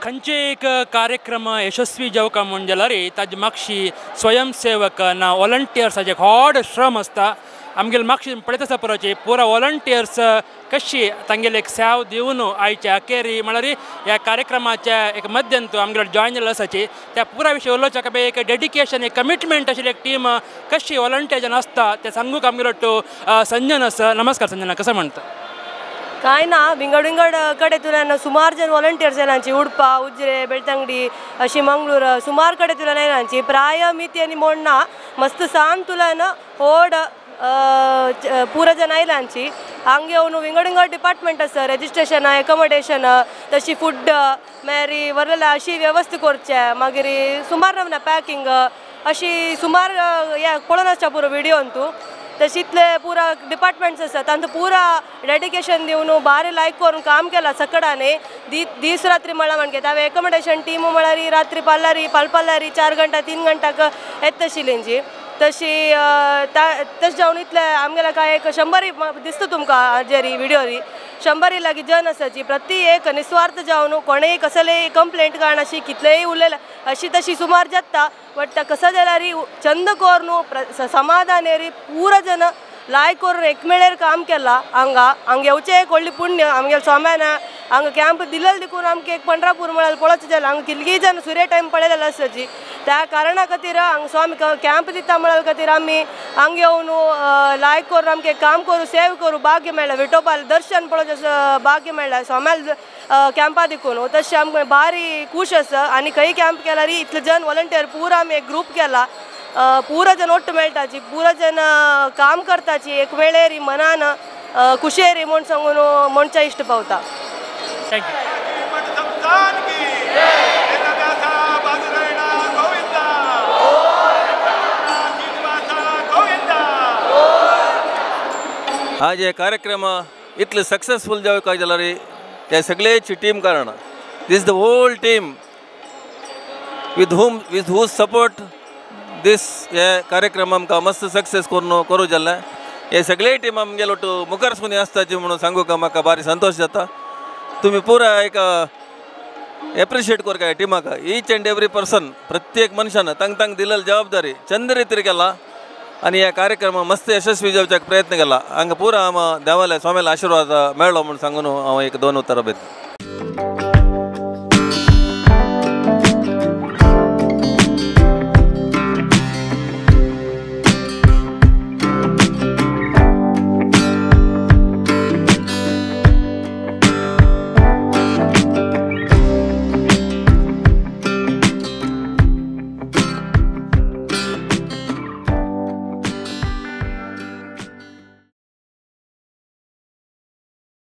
खंयचे एक कार्यक्रम यशस्वी जावका म्हूण जाल्यार ताजे मागशी स्वयंसेवक ना वॉलंटियर्साचे व्हड श्रम आसता। आमगेले मागशी पळयत आसा परोवची पुरा वॉलंटियर्स कशी तांगेले एक सेव दिवन आयच्या अखेरी म्हळ्यार ह्या कार्यक्रमाच्या एक मध्यंतू आमगेले जॉयन जाल्ले आसाची त्या पुरा विशय उलोवच्या काबे एक डेडिकेशन एक कमिटमेंट आशिल्ली एक टीम कशी वॉलंटियर आसता ते सांगूक आमगेलो संजन आसा। नमस्कार संजना, कसं म्हणता? काय ना, विंगड विंगड कडेतल्यान सुमार जन वॉलंटियर्स येलांची, उडपा, उजरे, बेळतंगडी, अशी मंगळूर सुमार कडेतल्यान येलांची। प्राय मिती आनी मोडना मस्त सान तुल्यान व्हड पुरा जन आयलांची। हांगा येवन विंगड विंगड डिपार्टमेंट आसा, रेजिस्ट्रेशन, एकोमोडेशन, तशी फूड मागीर वरलेल्या अशी वेवस्था करचे, मागीर सुमार नवना पॅकिंग अशी सुमार हे पळोवन आसता पुरो व्हिडियोन तूं। तशी इतले पुरा डिपार्टमेंट्स आसा तांचो पुरा डेडिकेशन दिवन बारी लायक करून काम केलां सकडाने दीस रात्री म्हळ्यार म्हणजे हांवें एकोमोडेशन टीम म्हळ्यार रात्री पाल्लारी पालपाल्लारी 4 घंटा 3 घंटाक येता आशिल्ली। तशी तशें जावन इतले आमगेल्या काय एक 100 दिसता तुमकां जेरी व्हिडियोरी 100 लागीं जन आसाची प्रति एक निस्वार्थ जावन कोणेय कसलेय कंप्लेंट काडनाशी कितलेय उलयले अशी तशी सुमार जाता बट कसं जाल्यार चंद करून समाधानेरी पुरा जन लायक करून एकमेळेर काम केलां। हांगा हांगा येवचें एक व्हडलें पुण्य आमगेल्या स्वाम्यान हांगा कॅम्प दिलें देखून आमकां एक पंढरपूर म्हळ्यार पळोवचें जालें। हांगा कितलीं जन सुर्य टायम पळयलेलो आसची त्या कारणा खातीर हांगा स्वामी कॅम्प दिता म्हळ्यार खातीर आमी हांगा येवन लायक करून आमकां काम करूं सेव करूं भाग्य मेळ्ळें, विठोबालें दर्शन पळोवचें भाग्य मेळ्ळें स्वाम्याल कॅम्पा देखून। तशें आमकां भारी खूश आसा आनी खंय कॅम्प केल्यार इतले जन वॉलंटियर पुरा आमी एक ग्रूप केला, पुरा जन ಒಟ್ಟು मेळटाची, पुरा जन काम करताची एक वेळेरी मनान खुशेरी म्हूण सांगून म्हणच्या इश्ट पावता। Thank you. आज हे कार्यक्रम इतले सक्सेसफुल जावं काय जाल्यार हे सगळेची टीम कारण this the whole team with whom with whose support this हे कार्यक्रम आमकां मस्त सक्सेस करून करूं जाल्लें। हे सगळे टीम आमगेलो टू मुखार सुनी आसताची म्हणून सांगूंक म्हाका भारी संतोश जाता। तुमी पुरा एक एप्रिशिएट करता ह्या टिमाक, ईच एंड एवरी पर्सन प्रत्येक मनशान तांक तांक दिलेली जबाबदारी चंद रितीर केला आनी ह्या कार्यक्रमाक मस्त यशस्वी जावच्याक प्रयत्न केला। हांगा पुरा आम देवाले स्वाम्याले आशिर्वाद मेळ्ळो म्हूण सांगून हांव एक 2 उतरां बरयतां।